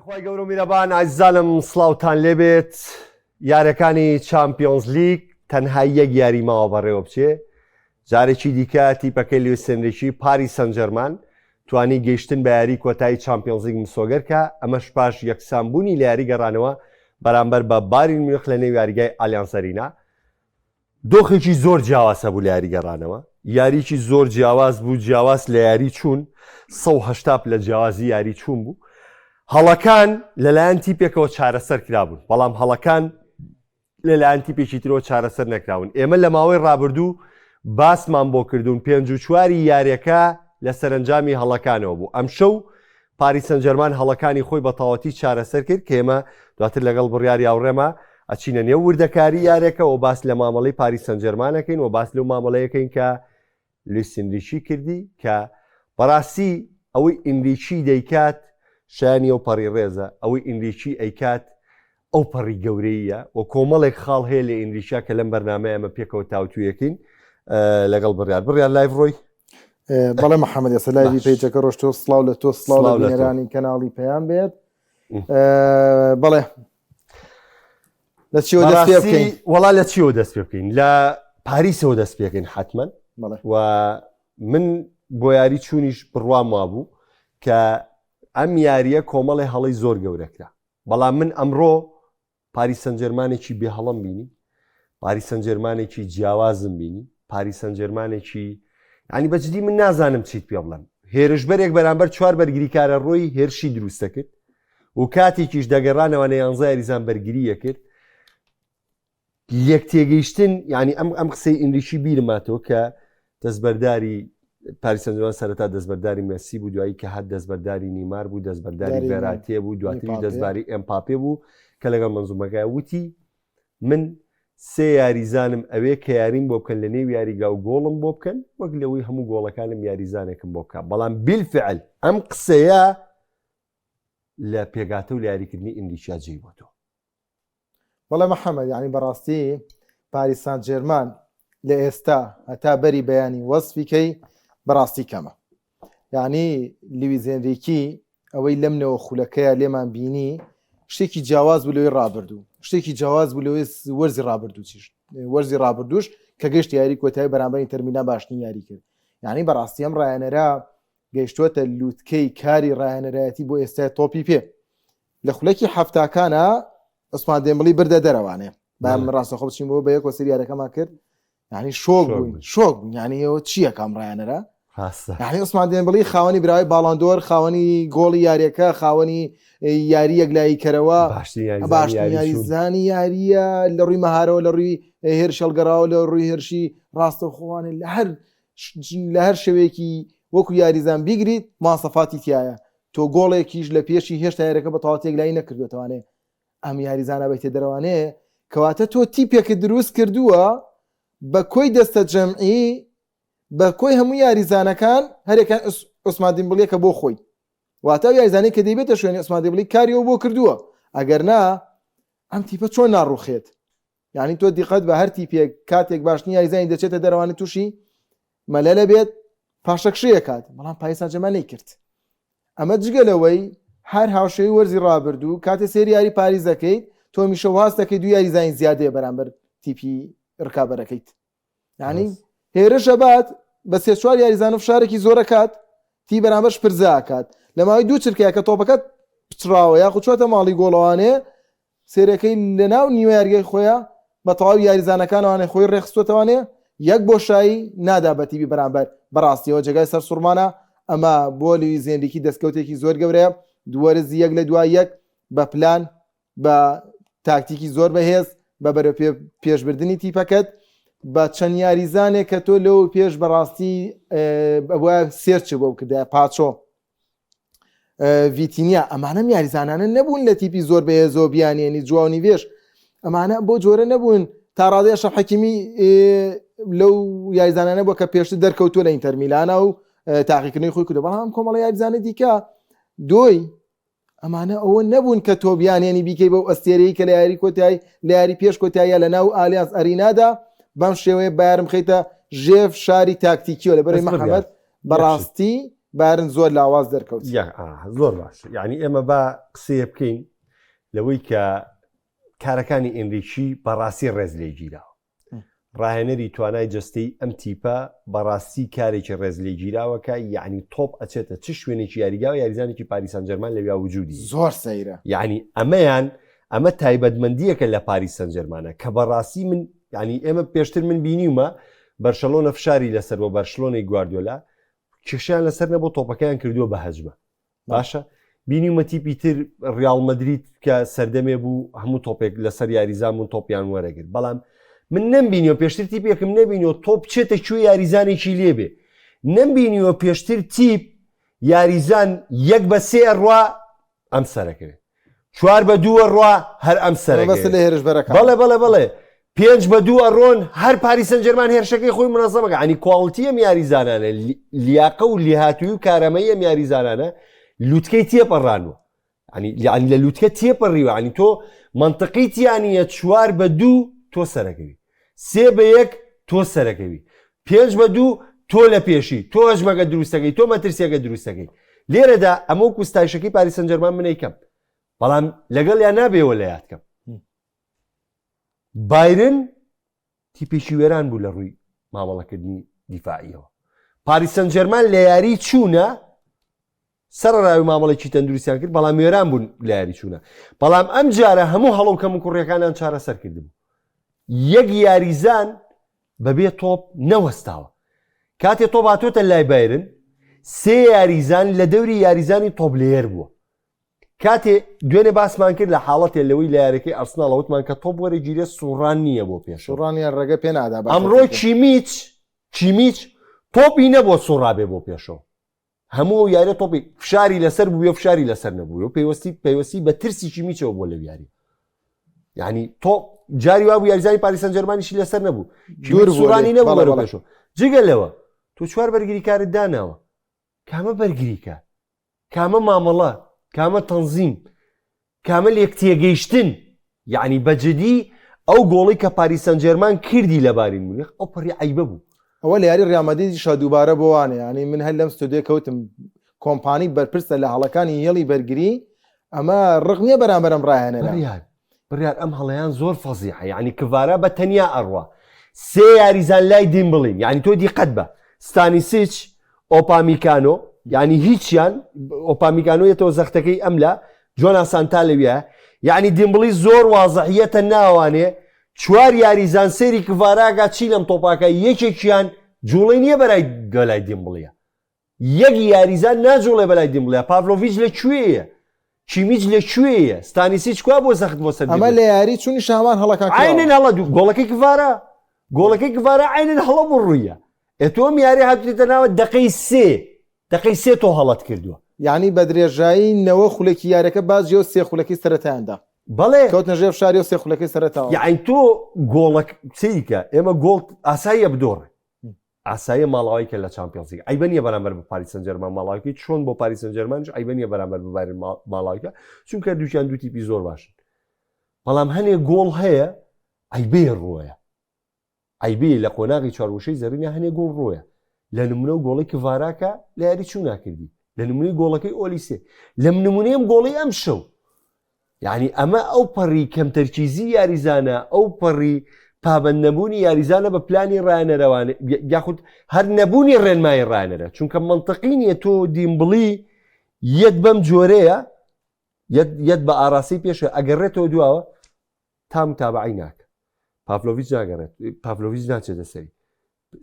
خوای گەورە و میرەبان ئازیزانم سڵاوتان لێبێت یارەکانی چامپیۆنز لیگ تەنها یەک یاری ماوە بەڕێوە بچێ جارێکی دیکە تیپەکەی لویس ئێنریکی پاریس سانجێرمان توانی گەیشتن بە یاری کۆتایی چامپیۆنزلیگ مسۆگەر کە ئەمەش پاش یەکسانبوونی لە یاری گەڕانەوە بەرامبەر بە بایرن میونخ لە نێو یاریگای ئالیانز ئەرینا دۆخێکی زۆر جیاواز هەبوو لە یاری گەڕانەوە یاریی زۆر جیاواز بوو جیاواز لە یاری چوون 180 لە جیاوازی یاری چوون بوو هەڵەکان لەلایەن تیپێکەوە چارەسەر کرابوون بەڵام هەڵەکان لەلایەن تیپێکی ترەوە چارەسەر نەکراون ئێمە لە ماوەی ڕابردوو باسمان بۆ کردوون پێنج و چواری یاریەکە لە سەرنجامی هەڵەکانەوە بوو ئەمشەو پاریس سەنجەرمان هەڵەکانی خۆی بە تەواوەتی چارەسەر کرد کە ئێمە دواتر لەگەڵ بڕیاری هاوڕێما ئەچینە نێو وردەکاری یاریەکە و باس لە مامەڵەی پاریس سەنجەرمانەکەین و باس لەو مامەڵەیەکەین کە لویس ئینریکی کردی کە بەڕاستی ئەوەی ئینریکی دەیکات شایانی ئەو پەڕی ڕێزە ئەوەی ئینریکی ئەیکات ئەو پەڕی گەورەیە و کۆمەڵێک خاڵ هەیە لە ئینریکیا کە لەم بەرنامەیە ئەمە پێکەوە تاوتوێکین لەگەڵ بڕیار بڕیار live ڕۆی بەڵێ محەممەد ئێستا live ی page ەکە ڕۆشت تۆ سڵاو لە تۆ سڵاو لە بینەرانی کەناڵی پەیام بێت بەڵێ لە چیەوە دەست پێ بکەین وەڵا لە چیەوە دەست پێ بکەین لە پاریسەوە دەست پێکەین حتمما و من بۆ یاری چوونیش بڕوام وابوو کە ئەم یاریە کۆمەڵی هەڵی زۆر گەورەکرا بەڵام من ئەمڕۆ پاریس سەنجەرمانێکی بێ هەڵەم بینی پاریس سەنجەرمانێکی جیاوازم بینی پاریس سەنجەرمانێکی ینی بەجددی من نازانم چیت پێ بڵم هێرشبەرێک بەرامبەر چوار بەرگریکارە ڕۆی هێرشی دروستە کرد و کاتێکیش دەگەڕانەوە لە یانزە یاریزان بەرگریە کرد لێک تێگەیشتن یعنی ئەم ئەم قسەی ئینریکی بیرماتەوە کە دەستبەرداری پاریس سانجێرمان سەرەتا دەستبەرداری مێسی بوو دوایی کە هات دەستبەرداری نیمار بوو دەستبەرداری ڤێراتێ بوو دواتریش دەستباری ئێمپاپێ بوو کە لەگەڵ منزومەکە وتی من سێ یاریزانم ئەوێ کە یاریم بۆ بکەن لە نێو یاریگا و گۆڵم بۆ بکەن وەک لەوەی هەموو گۆڵەکانم یاریزانێکم بۆ بکە بەڵام بیلفعل ئەم قسەیە لە پێگاتە و لە یاریکردنی ئینریکیا جێی بۆتەوە. بەڵێ محەمەد یانی بەڕاستی پاریس سان جێرمان لە ئێستا هەتا بەری بەیانی وەسفی کەی بەڕاستی کەمە یعنی لویزێنریکی ئەوەی لەم نەوە خولەکەیە لێمان بینی شتێکی جیاواز بوو لەوەی ڕابردوو شتێکی جیاواز بوو لەوەی وەرزی ڕابردوو چیش وەرزی ڕابردووش کە گەشت یاری کۆتایی بەرامبەر ئینتەر میلان باشترین یاری کرد یعنی بەڕاستی ئەم ڕایەنەرە گەیشتووەتە لووتکەی کاری ڕایەنەرایەتی بۆ ئێستای تۆپی پێ لە خولەکی حەفتاکانە عوسمان دێمبڵی بردە دەرەوانێ با من ڕاستەخۆ بچین بۆ بە یەکەوە سەری یارەکەمان کرد یعنی شۆک بووین شۆک بووین یعنی ئەوە چییە کام ڕایەنەرە یعنی عوسمان دێمبڵی خاوەنی براوی باڵاندۆر خاوەنی گۆڵی یاریەکە خاوەنی یاری یەکلایی کەرەوە باشترین یاریزانی یاریە لە ڕووی مەهارەوە لە ڕووی هێرش هەڵگەڕاوە لە ڕووی هێرشی ڕاستەوخۆوانێ لە هەر لە هەر شێوەیەکی وەکو یاریزان بیگریت ماسەفاتی تایە تۆ گۆڵێکیش لە پێشی هێشتا یاریەکە بە تەواوەتی یەکلایی نەکردوێتوانێ ئەم یاریزانە بەیتە دەرەوانێ کەواتە تۆ تیپێکت دروست کردووە بە کۆی دەستە جەمعی بە کۆی هەموو یاریزانەکان هەرێکان عوسمان دیمبڵیەکە بۆ خۆی واتە ئەو یاریزانەی کە دەیبێتە شوێنی عوسمان دیمبڵی کاریەوە بۆ کردووە ئەگەر نا ئەم تیپە چۆن ناڕوخێت یعنی تۆ دیقەت بە هەر تیپێک کاتێک باشترین یاریزانی دەچێتە دەرەوانی تووشی مەلەلە بێت پاشەکشەیە کات بەڵام پاریس سانجێرمان نەیکرد ئەمە جگە لەوەی هەر هاوشێوەی وەرزی ڕابردوو کاتێ سێری یاری پاریس دەکەیت تۆ میشە واز دەکەیت دوو یاریزانی زیادەیە بەرامبەر تیپی ڕکابەرەکەیت یعنی هێرش ئەبات بە سێ چوار یاریزان و فشارێکی زۆرەکات تی بەرامبەر شپرزاکات لە ماوەی دوو چرکەیە کە تۆپەکەت پچڕاوە یاخود چوەتە ماڵی گۆڵەوانێ سێرەکەی لەناو نیوە یاریگای خۆیە بە تەواوی یاریزانەکانەوانێ خۆی ڕێکخستووەتەوانێ یەک بۆشایی نادا بە تیپی بەرامبەر بەڕاستیەوە جێگای سەرسوڕمانە ئەمە بۆ لویس ئێنریکی دەستکەوتێکی زۆر گەورەیە دووەرز یەک لە دوای یەک بە پلان بە تاکتیکی زۆر بەهێز بە بەرەو پێشبردنی تیپەکەت بە چەند یاریزانێک کە تۆ لەو پێش بەڕاستی ئەوە search بۆ بکردایە پاچۆ ڤیتینیا ئەمانەم یاریزانانە نەبوون لە تیپی زۆر بەهێزەوە بیانێنی جواو نیڤێش ئەمانە بۆ جۆرە نەبوون تا ڕادەیە ئەشرەف حەکیمی لەو یاریزانانە بووە کە پێشتر دەرکەوتووە لە ئینتەر میلانا و تاقیکردنەوەی خۆی کردو بەڵام کۆمەڵە یاریزانە دیکە دۆی ئەمانە ئەوە نەبوون کە تۆ بیانێنی بیکەی بەو ئەستێرەی کە لە یاری کۆتایی لە یاری پێش کۆتاییە لە ناو ئالیانز ئەرینادا بەم شێوەیە بایرن بخەیتە ژێر فشاری تاکتیکیەوە لەبەرەی محەممەد بەڕاستی. بایرن زۆر لاواز دەرکەوت. زۆر باش یعنی ئێمە با قسەیە بکەین لەوەی کە کارەکانی ئێنریکی بەڕاستی ڕێز لێگیراوە ڕاهێنەری توانای جەستەی ئەم تیپە بەڕاستی کارێکی ڕێز لێگیراوە کە یعنی تۆپ ئەچێتە چ شوێنێکی یاریگا و یاریزانێکی پاریس سانجێرمان لەویا وجودی زۆر سەیرە. یعنی ئەمەیان ئەمە تایبەتمەندیەکە لە پاریس سانجێرمانە کە بەڕاستی من یعنی ئێمە پێشتر من بینیومە بەرشەلۆنە فشاری لەسەر بۆ بەرشلۆنەی گواردیۆلا کێشیان لەسەر نەبوو تۆپەکەیان کردووە بە هەجمە باشە بینیومە تیپی تر ڕیاڵ مەدرید کە سەردەمێ بوو هەموو تۆپێک لەسەر یاریزان بوون تۆپیان وەرەگرت بەڵام من نەمبینیوە پێشتر تیپێکم نەبینیوە تۆپ بچێتە کوێ یاریزانێکی لێبێ نەمبینیوە پێشتر تیپ یاریزان یەک بە سێ ڕوا ئەم سەرەکەوێت چوار بە دوو ئەڕوا هەر ئەم سەرە بەس لە هێرشبەرەکان بەڵێ بەڵێ بەڵێ پێنج بە دوو ئەڕۆن هەر پاریس سەنجەرمان هێرشەکەی خۆی منەزەمەکە عنی quality ئەم یاریزانانە لیاقە و لێهاتووی و کارەمەی ئەم یاریزانانە لوتکەی تێپەڕانوە عنی یعنی لە لوتکە تێپەڕیوە عنی تۆ منطقی تیانە چوار بە دوو تۆ سەرەکەوی سێ بە یەک تۆ سەرەکەوی پێنج بە دوو تۆ لە پێشی تۆ هەجمەکە دروستەکەی تۆ مەترسیەکە دروستەکەی لێرەدا ئەمە وەکو ستایشەکەی پاریس سەنجەرمان منەیکەم بەڵام لەگەڵ یا نابێەوە لە یادکەم بایرن تیپێکی وێران بوو لە ڕووی مامەڵەکردنی دیفاعیەوە پاریس سەنجەرمان لە یاری چوونە سەرەڕای مامەڵێکی تەندروستیان کرد بەڵام وێران بوون لە یاری چوونە بەڵام ئەم جارە هەموو هەڵە و کەم و کوڕیەکانیان چارەسەر کردبوو یەک یاریزان بەبێ تۆپ نەوەستاوە کاتێ تۆپ هاتۆتە لای بایرن سێ یاریزان لە دەوری یاریزانی تۆپ لێر بووە کاتێ دوێنێ باسمان کرد لە حاڵەتێ لەوەی لە یاریەکەی ئەرسناڵ وتمان کە تۆپ وەرەگیرێ سوڕان نییە بۆ پێش سوڕانیان ڕێگە پێ نادا ئەمڕۆ کیمیچ کیمیچ تۆپی نەبووە سوڕابێ بۆ پێشەوە هەموو ئەو یاریە تۆپی فشاری لەسەر بووە فشاری لەسەر نەبووە پەیوەستی پەیوەستی بە ترسی کیمیچەوە بۆ لەو یاری یعنی تۆ جاری وا بوو یاریزانی پاریس سانجێرمانیشی لەسەر نەبوو دوور سوڕانی نەبوو بەرەو پێشەوە جگە لەوە تۆ چوار بەرگریکارت داناوە کامە بەرگریکار کامە مامەڵە کامە تەنزیم کامە لێکتێگەیشتن یعنی بەجدی ئەو گۆڵی کە پاریس سانجێرمان کردی لە بارین مونیخ ئەو پەڕی عیبە بوو. ئەوە لە یاری ڕیال مەدریدیشا دووبارە بۆوانە یانی من هەر لەم ستۆدیۆ کەوتم کۆمپانی بەرپرسە لە هەڵەکانی هێڵی بەرگری ئەمە ڕق نییە بەرامبەر ئەم ڕاهێنەرە. بڕیار بڕیار ئەم هەڵەیان زۆر فەزیحە یعنی کڤارا بە تەنیا ئەڕوا سێ یاریزان لای دیمبڵین یعنی تۆ دیقەت بە ستانیسیچ ئۆپامیکانۆ یعنی هیچیان ئۆپامیکانۆ یەتەوە زەختەکەی ئەملا جۆناسان تا لەویە یعنی دیمبڵی زۆر وازحیەتە ناوانێ چوار یاریزان سەیری کڤاراگا چی لەم تۆپاکە یەکێکیان جوڵەی نییە بەرای بەلای دیمبڵیە یەک یاریزان ناجوڵێ بەلای دیمبڵیا پاڤلۆڤیچ لە کوێیە کیمیچ لە کوێیە ستانیسیچ کوا بۆ زەخت بۆ سەر ئەمە لە یاری چونی شاوان هەڵەکان عینن هەڵە دوو گۆڵەکەی کڤارا گۆڵەکەی کڤارا عینن هەڵە بۆ ڕوویە ئێ تۆ ئەم یاری هاتوویتە ناوە دەقەی سێ دەقەی سێ تۆ هەڵەت کردووە. یانی بە درێژایی نەوە خولەکی یاریەکە باجی ئەو سێ خولەکەی سەرەتایان دا. بەڵێ. کەوتنە ژێر فشاری ئەو سێ خولەکەی سەرەتاوە. یانی تۆ گۆڵەک سەیرکە ئێمە گۆڵ ئاساییە بدۆڕێ ئاساییە ماڵاوای کە لە چامپیۆنز لیگ عەیبە نییە بەرامبەر بە پاریس سانجێرمان ماڵاویکەی چۆن بۆ پاریس سانجێرمانیش عەیبە نییە بەرامبەر بە بایرن ماڵاویکە چونکە دووکیان دوو تیپی زۆر باشن بەڵام هەنێ گۆڵ هەیە عەیبەیە ڕۆیە عەیبەیە لە قۆناغی چوارگۆشەی زەرینە هەنێ گۆڵ ڕۆیە لە نمونە و گۆڵی کڤاراکە لە یاری چوونا کردی لە نمونەی گۆڵەکەی ئۆلیسێ لەم نمونەیەم گۆڵی ئەم شەو یعنی ئەمە ئەو پەڕی کەم تەرکیزی یاریزانە ئەو پەڕی پابند نەبوونی یاریزانە بە پلانی ڕایەنەرەوانە یاخود هەر نەبوونی ڕێنمایی ڕایەنەرە چونکە منطقی نییە تۆ دیمبڵی یەت بەم جۆرەیە یەت بە ئاراسی پێشە ئەگەڕێتەوە دواوە تا متابعەی ناکە پاڤلۆڤیچ ناگەڕێت پاڤلۆڤیچ ناچێتە سەری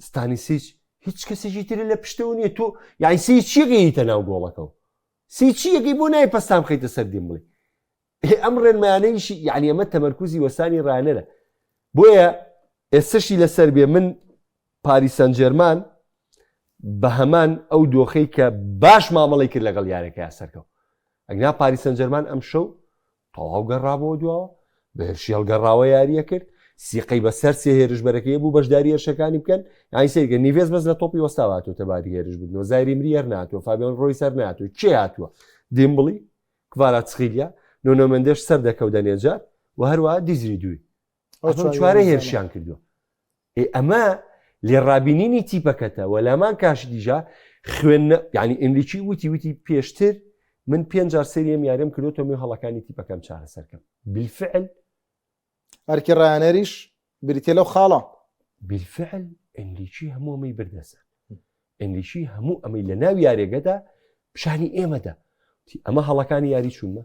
ستانیسیچ هیچ کەسێکی تر لە پشتەوە نییە تۆ یعنی سی چیەکەیتە ناو گۆڵەکەەوە سی چیەکەی بۆ نای پەستان بخەیتە سەر دیمبڵی ئەم ڕێنمایانەیشی یعنی ئەمە تەمەرکوزی وەستانی ڕانەرە بۆیە ئێستشی لەسەر بێ من پاریس سانجێرمان بە هەمان ئەو دۆخەی کە باش مامەڵی کرد لەگەڵ یارەکەی سەرکەوت ئەگنا پاریس سانجێرمان ئەم شەو تەواو گەڕابەوە دواوە، بە هێرشی هەڵگەڕاوە یارییە کرد، سیقەی بە سەر سێ هێرشبەرەکەی بوو بەشداری هێرشەکانی بکەن، یانی سەیرکە نیڤێز بەس لە تۆپی وەستاوە هاتووەتە باری هێرش بردنەوە، زایری مری هەر نەهاتووە، فابیان ڕۆیس هەر نەهاتووە، کێ هاتووە؟ دیمبڵی، کڤاراتسخیلیا، نۆنۆ مێندێش سەر دەکەوت دەنێ جار و هەروەها دیزری دوی. ئەو ئەم چوارە هێرشیان کردووە. ئێ ئەمە لێڕابینینی تیپەکەتە وەلامان کاشتیژە. خوێن یعنی ئەنریکی وتی وتی پێشتر من پێنج جار سەیری ئەم یاریەم کردو تۆ هەڵەکانی تیپەکەم چارەسەرکەم بالفعل ئەرکی ڕایانەریش بریتە لەو خاڵە. بالفعل ئەنریکی هەموو ئەمەی بردەسەر ئەنریکی هەموو ئەمەی لە ناو یاریەکەدا پیشانی ئێمەدا ئەمە هەڵەکانی یاری چوونمە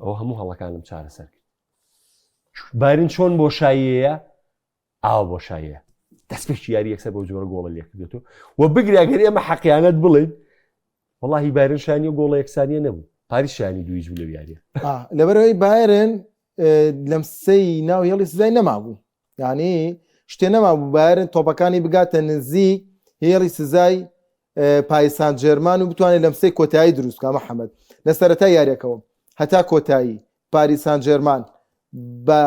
ئەوە هەموو هەڵەکانم چارەسەر کرد بایرن چۆن بۆشاییەیە ئاوا بۆشاییە دەستپێکی یاری یەکسەر بەو جۆرە گۆڵە لێکردێتەوە و بگرە گەر ئێمە حەقیانەت بڵێین وەڵاهی بایرن شانی و گۆڵە یەکسانیە نەبوو پاریس شانی دوویج بوو لەو یاریە لەبەرەوەی بایرن لەمسەی ناو هێڵی سزای نەمابوو یعنی شتێ نەمابوو بایرن تۆپەکانی بگاتە نزیک هێڵی سزای پاریس سان جێرمان و بتوانێت لەمسەی کۆتایی دروست بکە محەممەد لە سەرەتای یاریەکەوە هەتا کۆتایی پاریس سان جێرمان بە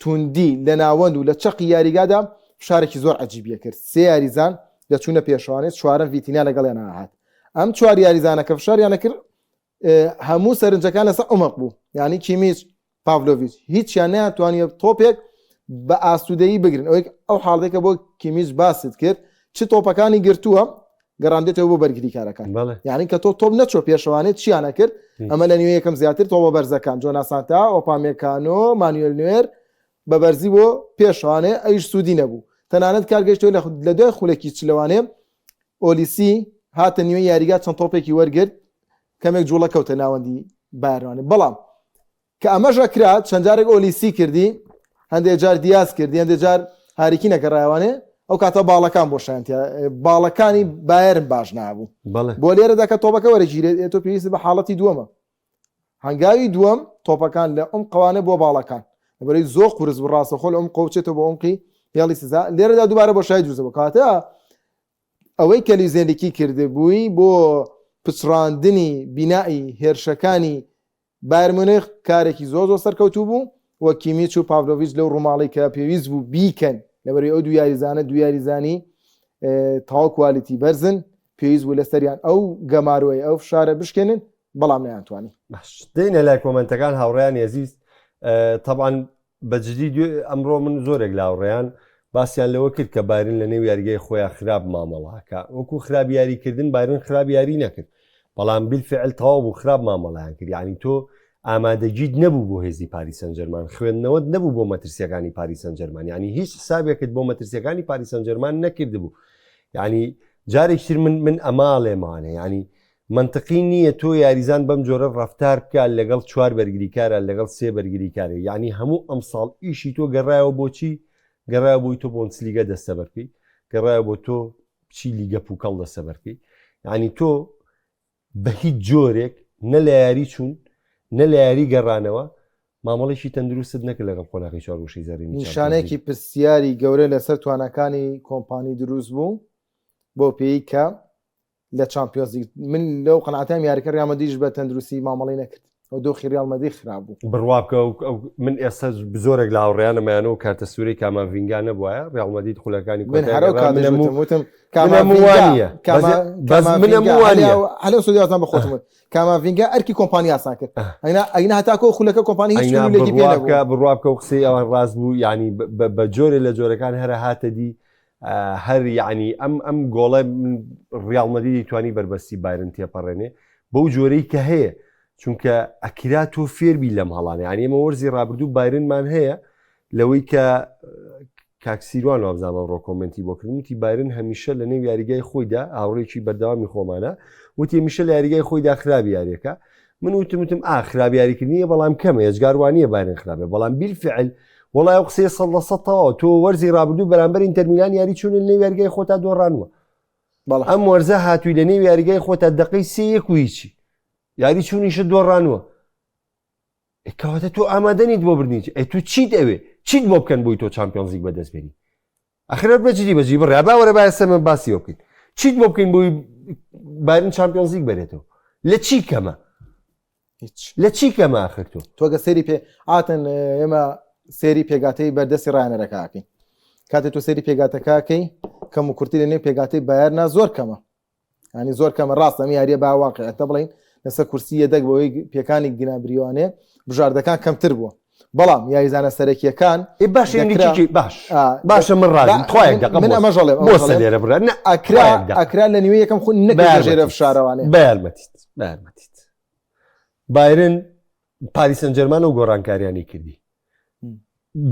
توندی لە ناوەند و لە چەقی یاریگادا فشارێکی زۆر عجیبیە کرد سێ یاریزان دەچوونە پێشوانێت چوارەم ڤیتینا لەگەڵیان هات ئەم چوار یاریزانە کە فشاریانە کرد هەموو سەرنجەکان لەسەر عمق بوو یعنی کیمیچ پاڤلۆڤیچ هیچیان نەیانتوانیوە تۆپێک بە ئاسوودەیی بگرن ئەوەی ئەو حاڵێکە بۆ کیمیچ باست کرد چ تۆپەکانی گرتووە گەڕاندێتەوە بۆ بەرگریکارەکان یعنی کە تۆ تۆپ نەچۆ پێشەوانێت چیانە کرد ئەمە لە نیوە یەکەم زیاتر تۆپە بەرزەکان جۆناسانتا ئۆپامێکانۆ مانوێل نوێر بە بەرزی بۆ پێشوانێ ئەویش سوودی نەبوو تەنانەت کار گەشتەوە لە دوای خولەکی چلەوانێ ئۆلیسی هاتە نیوەی یاریگا چەند تۆپێکی وەرگرت کەمێک جوڵە کەوتە ناوەندی بایرنوانێ بەڵام کە ئەمەش ئەکرا چەند جارێک ئۆلیسی کردی هەندێک جار دیاز کردی هەندێک جار هاریکی نەگەڕایوانێ ئەو کاتە باڵەکان بۆ شایەنتیا باڵەکانی بایرن باش نابوو بۆ لێرەدا کە تۆپەکە وەرەگیرێت ئێ تۆ پێویست بە حاڵەتی دووەمە هەنگاوی دووەم تۆپەکان لە ئەم قوانە بۆ باڵەکان لەبەرەی زۆر قورس بوو ڕاستەخۆ لە ئەم قۆچێتەوە بۆ ئەمقی هێڵی سزا لێرەدا دووبارە بۆ شای دروستە بۆ کاتە ئەوەی کە لیزێنریکی کردبووی بۆ پچڕاندنی بینائی هێرشەکانی بایرن مونیخ کارێکی زۆر زۆر سەرکەوتوو بوو و کیمیچ و پاڤلۆڤیچ لەو ڕووماڵەی کە پێویست بوو بیکەن لەبەرەی ئەو دوو یاریزانە دوو یاریزانی تەواو quality بەرزن پێویست بوو لەسەریان ئەو گەمارۆی ئەو فشارە بشکێنن بەڵام نەیانتوانی. باش دێینە لای کۆمەنتەکان هاوڕێیانی ئەزیز تەبعەن بە جدی ئەمڕۆ من زۆرێک لە هاوڕێیان باسیان لەوە کرد کە بایرن لە نێو یاریگای خۆیان خراپ مامەڵاکە وەکو خراپ یاریکردن بایرن خراپ یاری نەکرد بەڵام بالفعل تەواو بوو خراپ مامەڵیان کرد یعنی تۆ ئامادەگیت نەبوو بۆ هێزی پاریس سەنجەرمان خوێندنەوەت نەبوو بۆ مەترسیەکانی پاریس سەنجەرمان یعنی هیچ حسابێکت بۆ مەترسیەکانی پاریس سەنجەرمان نەکردبوو یعنی جارێکتر من من ئەماڵێمانە یعنی مەنتقی نییە تۆ یاریزان بەم جۆرە ڕەفتار بکات لەگەڵ چوار بەرگریکارە لەگەڵ سێ بەرگریکارە یعنی هەموو ئەمساڵ ئیشی تۆ گەڕایەوە بۆچی گەڕایەوە بۆی تۆ بۆندسلیگە دەستەبەر بکەی گەڕایەوە بۆ تۆ چی لیگە پوکەڵ دەستەبەر بکەی یعنی تۆ بە هیچ جۆرێک نە لە یاری چوون نە لە یاری گەڕانەوە مامەڵێکی تەندروستت نەکرد لەگەڵ قۆناغی چوارگۆشەی زێڕینی چامپیۆنز نیشانەیەکی لیگ. پرسیاری گەورە لەسەر تواناکانی کۆمپانی دروست بوو بەو پێیەی کە لە چامپیۆنز لیگ من لەو قەناعەتام یاریکە ریال مەدریدیش بە تەندروستی مامەڵەی نەکرد و دۆخی ریال مەدرید خراپ بوو. بڕوا بکە من ئێستا زۆرێک لە هاوڕێیانم ئەیانەوە کارتە سوورەی کاماڤینگا نەبوایە ریال مەدرید خولەکانی من کۆتایی هەر ئەو گەڕا کاتەش من هەموو وتم وتم من هەموو کاماڤینگا وانییە بەس کاما بەس من کاماڤینگا هەموو هەلیا وانییە هەلێ سودیازان بە خۆتم وت کاماڤینگا ئەرکی کۆمپانی ئاسان کرد ئەینا ئەینا هەتاکۆ خولەکە کۆمپانی هیچ ئەینا حلولێکی پێ بڕوا نەبوو بکە بڕوا بکە و قسەی ئەوان ڕاست بوو یعنی بە جۆرێ لە جۆرەکان هەرە هاتە دی هەر یعنی ئەم ئەم گۆڵە ڕیاڵ مەدریدی توانی بەربەستی بایرن تێپەڕێنێ بەو جۆرەی کە هەیە چونکە ئەکرا تۆ فێربی لەم هەڵانە یعنی ئێمە وەرزی ڕابردوو بایرنمان هەیە لەوەی کە کاک سیروان وابزانم ئەمڕۆ کۆمێنتی بۆ کردم وتی بایرن هەمیشە لە نێو یاریگای خۆیدا هاوڕێکی بەردەوامی خۆمانە وتی هەمیشە لە یاریگای خۆیدا خراپ یاریەکە من وتم وتم ئا خراپ یاریکردنیە بەڵام کەمە ئێجگار وانییە بایرن خراپە بەڵام بیلفعل وەڵای ئەو قسەیە سەد لە سەد تەواوە تۆ وەرزی ڕابردوو بەرامبەر ئینتەرمیلان یاری چوون لە نێو یاریگای خۆتا دۆڕانوە بەڵێ ئەم وەرزە هاتووی لە نێو یاریگای خۆتا دقەی سێ یەک و هیچی یاری چوونیشت دۆڕانوە کەواتە تۆ ئامادە نیت بۆ بردنی ئەی تو چیت ئەوێ چیت بۆ بکەن بۆی تۆ چامپیۆنزیک بەدەست بێنی ئەخرەت بەجدی بەجی بڕیا باوەرە با ئێستا من باسی بکەین چیت بۆ بکەین بۆی بایرن چامپیۆنزیک بەرێتەوە لە چی کەمە هیچ لە چی کەمە ئاخر تۆ تۆگە سەیری پێ عاتن ئێمە سێری پێگاتەی بەردەستی ڕایەنەرەکەکەین کاتێ تۆ سەیری پێگاتەکەکەی کەم و کورتی لە نێو پێگاتەی بایەرنا زۆر کەمە ینی زۆر کەمە ڕاستە ئەم یاریە با واقعەتە بڵین لەسەر کورسی یەدەک بەوەی پێکانی گنابریوانێ بژاردەکان کەمتر بووە. بەڵام یاریزانە سەرەکیەکان ئێ باش ئێنریکی باش باشە من ڕازیم خوایەک دەقە من ئەمە ژەڵێم بۆ لێرە برا نە ئەکرا ئەکرا لە نیوەی یەکەم خو نەکرا ژێرە فشارەوانێ بە یارمەتیت بە یارمەتیت بایرن پاریس سەنجەرمان و گۆڕانکاریانی کردی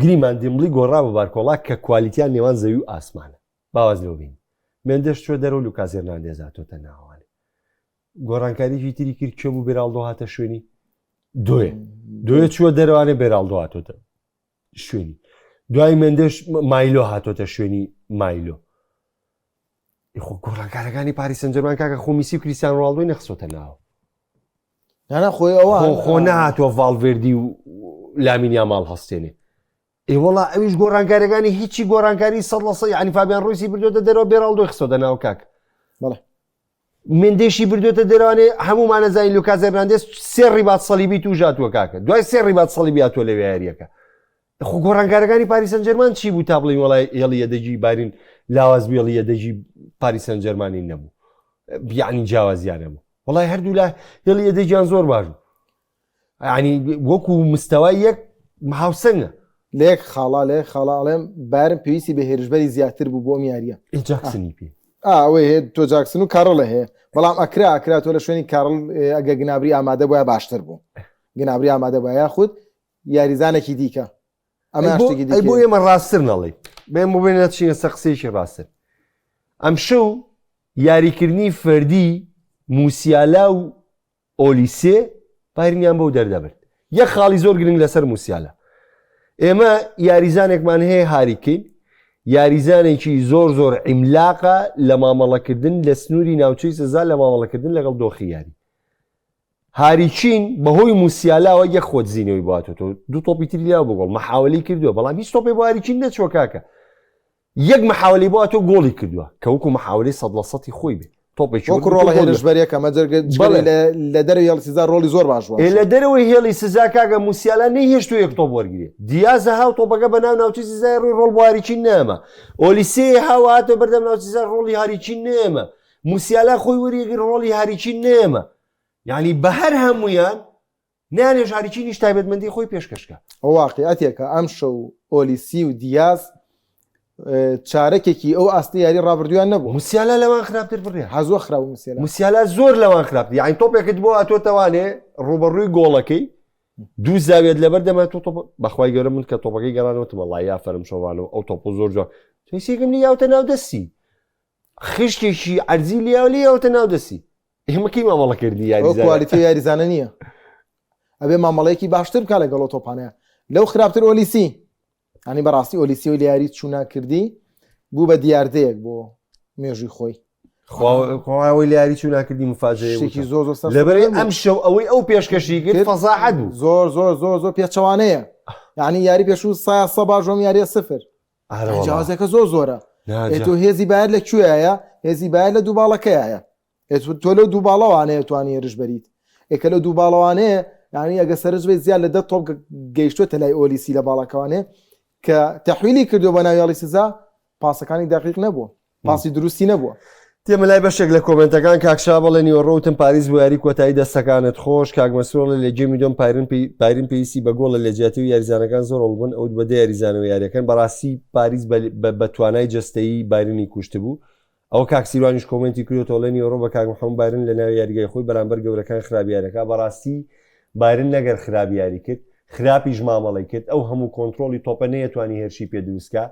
گریمان دیمبلی گۆڕا بە بارکۆڵا کە کوالیتیان نێوان زەوی و ئاسمانە باواز لەوە بین مێندەش چوە دەرەوە لوکاس هێرناندێز هاتۆتە ناوانێ گۆڕانکاریی تری کرد کێ بوو بێراڵدۆ هاتە شوێنی دۆێ دۆێ چووە دەروانێ بێراڵدۆ هاتۆتە شوێنی دوای مێندەش مایلۆ هاتۆتە شوێنی مایلۆ خۆ گۆڕانکارەکانی پاریس سنجەرمان کاکە خۆ میسی و کریستیان ڕۆناڵدۆی نەخسۆتە ناوە نانا خۆی ئەوە خۆ نەهاتوە ڤاڵڤێردی و لامین یاماڵ هەستێنێ ئێ وەڵا ئەویش گۆڕانکاریەکانی هیچی گۆڕانکاری سە لە سە یعنی فابیان ڕویسی بردۆتە دەرەوە بێراڵدۆی خستۆتە ناو کاک بەڵێ مندێشی بردوێتە دەروانێ هەمومانە زانین لوکاس هێرناندێز سێ ڕیبات سەلیبی توژاتوە کاکە دوای سێ ڕیبات سەلیبی هاتووە لەوێ یاریەکە خۆ گۆڕانکارەکانی پاریس سەنجەرمان چی بوو تا بڵین وڵای هێڵی یەدەگی بارین لاواز بێڵی یەدەگی پاریس سەنجەرمانی نەبوو یعنی جیاوازیانە بوو وڵای هەردوو لا هێڵی یەدەگیان زۆر باش بوو ینی وەکو مستەوای یەک هاوسەنگە. لە یەک خاڵا لە یەک خاڵا ئەڵێم بایرن پێویستی بە هێرشبەری زیاتر بوو بۆ ئەم یارییە. ئێ جاکسنی پێ. ئا ئەوەی هەیە تۆ جاکسن و کارڵ هەیە بەڵام ئەکرا ئەکرا تۆ لە شوێنی کارڵ ئەگە گنابری ئامادە بووە باشتر بوو گنابری ئامادە بووە یاخود یاریزانێکی دیکە ئەمە شتێکی دیکە بۆ ئێمە ڕاستتر نەڵێ بێن بۆ بێن نەچینە سەر قسەیەکی ڕاستتر ئەمشەو یاریکردنی فەردی موسیالا و ئۆلیسێ بایرنیان بەو دەردەبرد. یەک خاڵی زۆر گرنگ لەسەر موسیالا. ئێمە یاریزانێکمان هەیە هاری کەین، یاریزانێکی زۆر زۆر عیملاقە لە مامەڵەکردن لە سنووری ناوچەی سزا لە مامەڵەکردن لەگەڵ دۆخی یاری. هاری کین بەهۆی موسیالاوە یەک خۆدزینەوەی بۆ هاتۆتەوە، دوو تۆپی تری لاوە بۆ گۆڵ، مەحاوەلەی کردووە بەڵام هیچ تۆپێ بۆ هاری کین نەچووە کاکە. یەک محاوەلەی بۆ ئەتۆ گۆڵی کردووە کە وەکو محاوەلەی سەد لە سەتی خۆی بێ تۆپێکی وەکو ڕۆڵە هێرشبەرێکە مەجەرگە بەڵێ. لە دەرەوەی هێڵی سزا ڕۆڵی زۆر باش بووە ئێ لە دەرەوەی هێڵی سزا کاکە موسیالا نەیهێشتووە یەک تۆپ وەرگرێ دیازە هاو تۆپەکە بە ناو ناوچەی سزای ڕووی ڕۆڵ بۆ هاریکین نەما ئۆلیسێ هاو هاتە بەردەم ناوچەی سزا ڕۆڵی هاریکین نەما موسیالا خۆی وەریگرت ڕۆڵی هاریکین نەما یعنی بە هەر هەمویان نانێش هاریکینیش تایبەتمەندی خۆی پێشکەش کە. ئەوە واقیعەتێکە ئەمشەو ئۆلیسی و دیاز چارەکێکی ئەو ئاستی یاری ڕابردوویان نەبوو. موسیالا لەوان خراپتر بڕیار. ها زۆر خراپ بوو موسیالا. موسیالا زۆر لەوان خراپتر یانی تۆپێکت بۆ هاتۆتەوانێ ڕووبەڕووی گۆڵەکەی دوو زاویەت لەبەر دەمە تۆ تۆپ بەخوای گەورە من کە تۆپەکەی گەڕانەوە وتم وەڵا یا فەرم شۆڤانەوە ئەو تۆپە زۆر جوان تۆ لی یاوتە ناو دەستی خشتێکی عەرزی لیاو لی یاوتە ناو دەستی ئێمە کەی مامەڵەکردنی ئەو یاریزانە کوالیتی یاریزانە نییە ئەبێ مامەڵەیەکی باشتر بکە لەگەڵ ئەو تۆپانەیە لەو خراپتر ئۆلیسی ئەنی بەڕاستی ئۆلیسی و لە یاری چوونا کردی بوو بە دیاردەیەک بۆ مێژووی خۆی خواوەی لە یاری چوو ناکردی مفاجەیە شتێکی زۆر زۆر سەر لەبەرەی ئەم شەو ئەوەی ئەو پێشکەشی کرد کرد. فەزاحەت بوو زۆر زۆر زۆر زۆر پێچەوانەیە یعنی یاری پێشوو سا سە باژۆم یاریە سفر ئارە وەڵا. جیاوازەکە زۆر زۆرە نا ئێ جا. تۆ هێزی بایر لە کوێیە هێزی بایر لە دوو باڵەکەیە ئێ تۆ لەو دوو باڵەوانەیە توانی هێرش بەریت ئێ کە لەو دوو باڵەوانەیە یعنی ئەگە سەرنج بێت زیاد لە دە تۆپ گەیشتووەتە لای ئۆلیسی لە باڵەکەوانێ کە تەحویلی کردو بە ناو هێڵی سزا پاسەکانی دقیق نەبووە پاسی دروستی نەبووە. دێمە لای بەشێک لە کۆمێنتەکان کاک شا بەڵێ نیوەڕۆ وتم پاریس بۆ یاری کۆتایی دەستەکانت خۆش کاک مەسرور ئەڵێ لە game ی دووەم پایرن پێی بایرن پێویستی بە گۆڵە لە جیاتی و یاریزانەکان زۆر هەوڵ بوون ئەوت بە دە یاریزانەوە یاریەکەن بەڕاستی پاریس بە بە بە توانای جەستەیی بایرنی کوشتبوو ئەوە کاک سیروانیش کۆمێنتی کردوەتەوە ئەڵێ نیوەڕۆ بە کاک محەممەد بایرن لە ناو یاریگای خۆی بەرامبەر گەورەکان خراپ یاریەکە بەڕاستی بایرن نەگەر خراپ یاری کرد خراپیش مامەڵەی کرد ئەو هەموو کۆنترۆڵی تۆپە نەیەتوانی هێرشی پێ دروست کا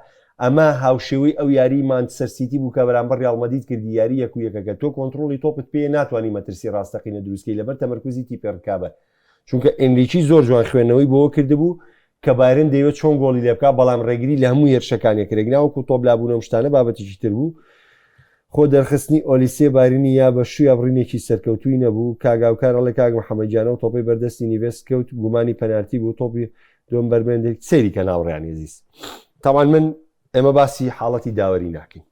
ئەمە هاوشێوەی ئەو یاریی مانچستەر سیتی بوو کە بەرامبەر ریاڵ مەدید کردی یاری یەک و یەکەکە تۆ کۆنترۆڵی تۆپت پێیە ناتوانی مەترسی راستەقینە دروست کەی لەبەر تەمەرکوزی تیپی رکابەر چونکە ئێنریکی زۆر جوان خوێندنەوەی بۆوە کردبوو کە بایرن دەیەوێت چۆن گۆڵی لێ بکا بەڵام رێگری لە هەموو هێرشەکانی کرد ناوەکو تۆپ لابوون ئەم شتانە بابەتێکی تر بوو خۆ دەرخستنی ئۆلیسێ بارینی یا بە شویا بڕینێکی سەرکەوتووی نەبوو، کاک هاوکار ئەڵێ کاک محەمەد گیان ئەو تۆپەی بەر دەستی نیڤێس کەوت گومانی پەنارتی بوو تۆپی دووەم بەر مێندێک سەیری کەن هاوڕێیانی ئەزیز تاوان من ئێمە باسی حاڵەتی داوەری ناکەین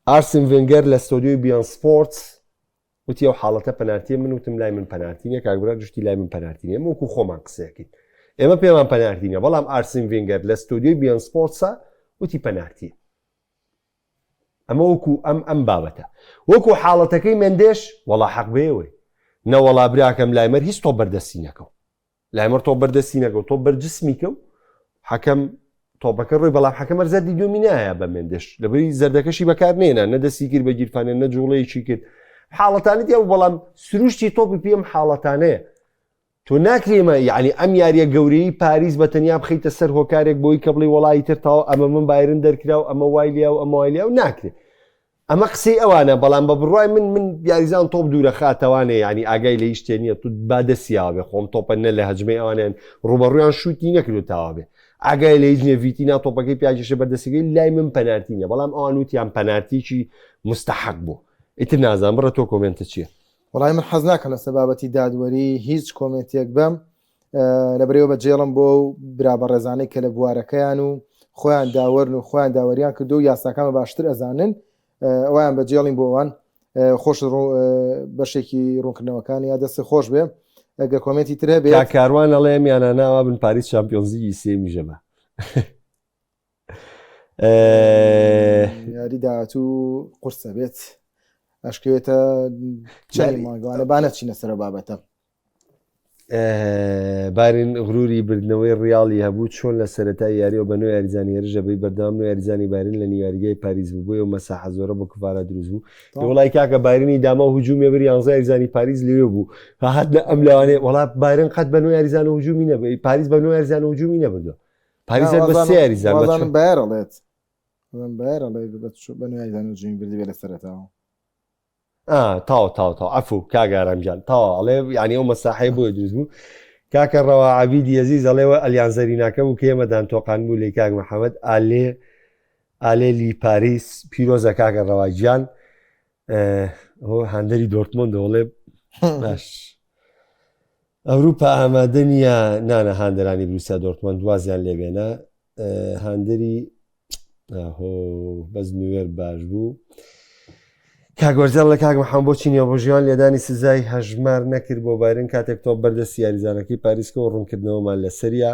ئارسن ڤێنگەر لە ستۆدیۆی بیان سپۆرتس وتی ئەو حاڵەتە پەنارتیە من وتم لای من پەنارتی نیە کاک برا گشتی لای من پەنارتی نیە ئێمە وەکو خۆمان قسەیەکەین ئێمە پێمان پەنارتی نیە بەڵام ئارسن ڤێنگەر لە ستۆدیۆی بیان سپۆرتسا وتی پەنارتیە ئەمە وەکو ئەم ئەم بابەتە وەکو حاڵەتەکەی مێندێش وەڵا حەق بێوەی نەوەڵا براکەم لایمەر هیچ تۆپ بەردەستی نەکەو. لایمەر تۆپ بەر دەستی نەکەوت تۆپ بەر جسمی کەوت حەکەم تۆپەکە ڕۆی بەڵام حەکەم هەر زەردی دووەمی نایە بە مێندش لەبەری زەردەکەشی بەکار نێنا نە دەستی کرد بە گیرفانە نە جوڵەیەکی کرد حاڵەتانی تیا بوو بەڵام سروشتی تۆپی پێم حاڵەتانەیە تۆ ناکرێمە یعنی ئەم یاریە گەورەی پاریس بە تەنیا بخیتە سەر هۆکارێک بۆی کە بڵی وەڵی تر تاو ئەمە من بایرن دەرکرا و ئەمە وای لیا و ئەمە وای لیا و ناکرێت ئەمە قسەی ئەوانە بەڵام بە بڕوای من من یاریزان تۆپ دوورە خاتەوانێ یعنی ئاگای لە هیچ شتێ نییە تو با دەستیاوە بێ خۆم تۆپە نە لە هەجمەی ئەوانیان ڕوبەڕویان شووتی نەکردو تاوا بێ ئاگای لە هیچ نییە ڤیتینا تۆپەکەی پیاکێشە بەردەستەکەی لای من پەنارتی نییە بەڵام ئەوان وتیان پەنارتیکی مستحق بوو ئیتر نازانم بڕە تۆ کۆمێنتە چییە؟ وەڵای من حەز ناکەم لەسەر بابەتی دادوەری هیچ کۆمێنتێک بەم لەبەرەوە بەجێڵم بۆ و برا بەڕێزانەی کە لە بوارەکەیان و خۆیان داوەرن و خۆیان داوەریان کردو و یاساکان بە باشتر ئەزانن ئەویان بەجێڵین بۆ ئەوان خۆش بەشێکی ڕوونکردنەوەکان یا دەست خۆش بێ ئەگە کۆمێنتی تر هەبێ کاروان ئەڵێم یانە ناوا بن پاریس چامپیۆنزلیگی سێمیژە بە یاری داهاتوو قورسە بێت ئەشکەوێتە چەند مانگوانە با نەچینە سەر بابەتە بارین غروری بردنەوەی ڕیاڵی هەبوو چۆن لە سەرەتای یاریەوە بە نۆ یاریزانی هێرشە بەی بەردەوام نۆ یاریزانی بارین لە نیواریگای پاریس بوو بۆیە مەساحە زۆرە بۆ کڤارا دروست بوو وڵای کاکە بارینی داما و هجوومی بر یانزە یاریزانی پاریس لەوێ بوو هات لە ئەم لەوانەیە وڵا بارن قەت بە نۆ یاریزان و هجوومی نەبێ پاریس بە نۆ یاریزان و هجوومی نەبردووە پاریس بە سێ یاریزان بایەر ئەڵێت بایەر ئەڵێت بە نۆ یاریزان هجوومی بردی بێ لە سەرەتاوە ئا تاو تاو تاو عەفو کاک ئارام گیان تاوا ئەڵێ یعنی ئەو مەساحەیە بۆیە دروست بوو کاکە ڕەوا عەبیدی ئەزیز ئەڵێ وە ئەلیان زەریناکە بوو کە ئێمە دانتۆقان بوو لێی کاک محەممەد ئالێ ئالێ لی پاریس پیرۆزە کاکە ڕەوا گیان هۆ هاندەری دۆرتمۆند دەوڵێ باش ئەوروپا ئامادە نییە نانە هاندەرانی بروسیا دۆرتمۆند وازیان لێبێنە هاندەری ئاهۆ بەس نوێر باش بوو کاگۆرزیان لە کاک محەم بۆچی نێوبژیان لێدانی سزای هەژمار نەکرد بۆ بایرن کاتێک تۆپ بەردەستی یاریزانەکەی پاریسکەوە ڕوونکردنەوەمان لە سەریا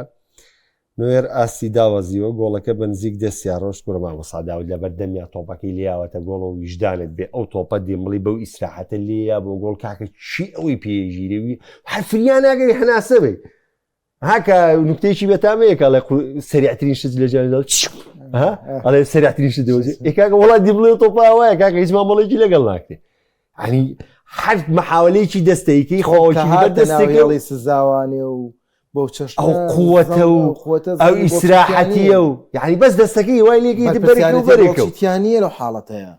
نوێر ئاستی داوەزیوە گۆڵەکە بە نزیک دەستیا ڕۆشت کورە مامۆستا داود لەبەر دەمیا تۆپەکەی لێیاوەتە گۆڵ و ویژدانت بێ ئەو تۆپە دێمبڵی بەو ئیسراحەتە لێیا بۆ گۆڵ کاکە چی ئەوەی پێگیرێوی هەر فریا ناگەری هەناسە بێ هاکە نکتەیەکی بێتامەیە کە ئەڵێ سریعترین شت لە جیهاندا ها ئەڵێ سریعترین شت دەوەجێ ئێ کاکە وڵات دیبڵێ تۆپە وایە کاکە هیچ مامەڵێکی لەگەڵ ناکرێ ینی هەر محاولەیەکی دەستەیەکی خۆکی دەستێکی سزاوانێ و بۆ چەشنە ئەو قووەتە و ئەو ئیسراحەتیە و یعنی بەس دەستەکەی وای لێکی بەرێک و بەرێکە و تیانە لەو حاڵەتەیە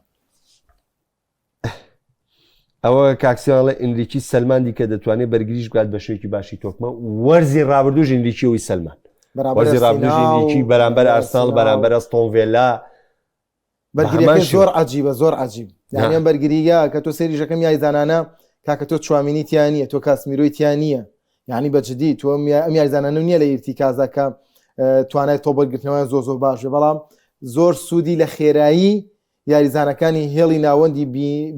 ئەوە کاکسیان ئەڵێ ئینریکی سەلماندی کە دەتوانێت بەرگریش بکات بە شێوەیەکی باشی تۆکمە وەرزی ڕابردووش ئینریکی ئەوی سەلمان وەرزی ڕابردووش ئینریکی بەرامبەر ئارسناڵ بەرامبەر ئەستۆن ڤێلا بەرگریەکە زۆر عجیبە زۆر عجیب یعنی ئەم بەرگریە کە تۆ سێری ژەکەم یایزانانە کاکە تۆ چوامینی تیا نییە تۆ کاسمیرۆی تیا نییە یعنی بە جدی تۆ ئەم یاریزانانە نییە لە ئیرتیکازا کە توانای تۆبەرگرتنەوەیان زۆر زۆر باش بێ بەڵام زۆر سوودی لە خێرایی یاریزانەکانی هێڵی ناوەندی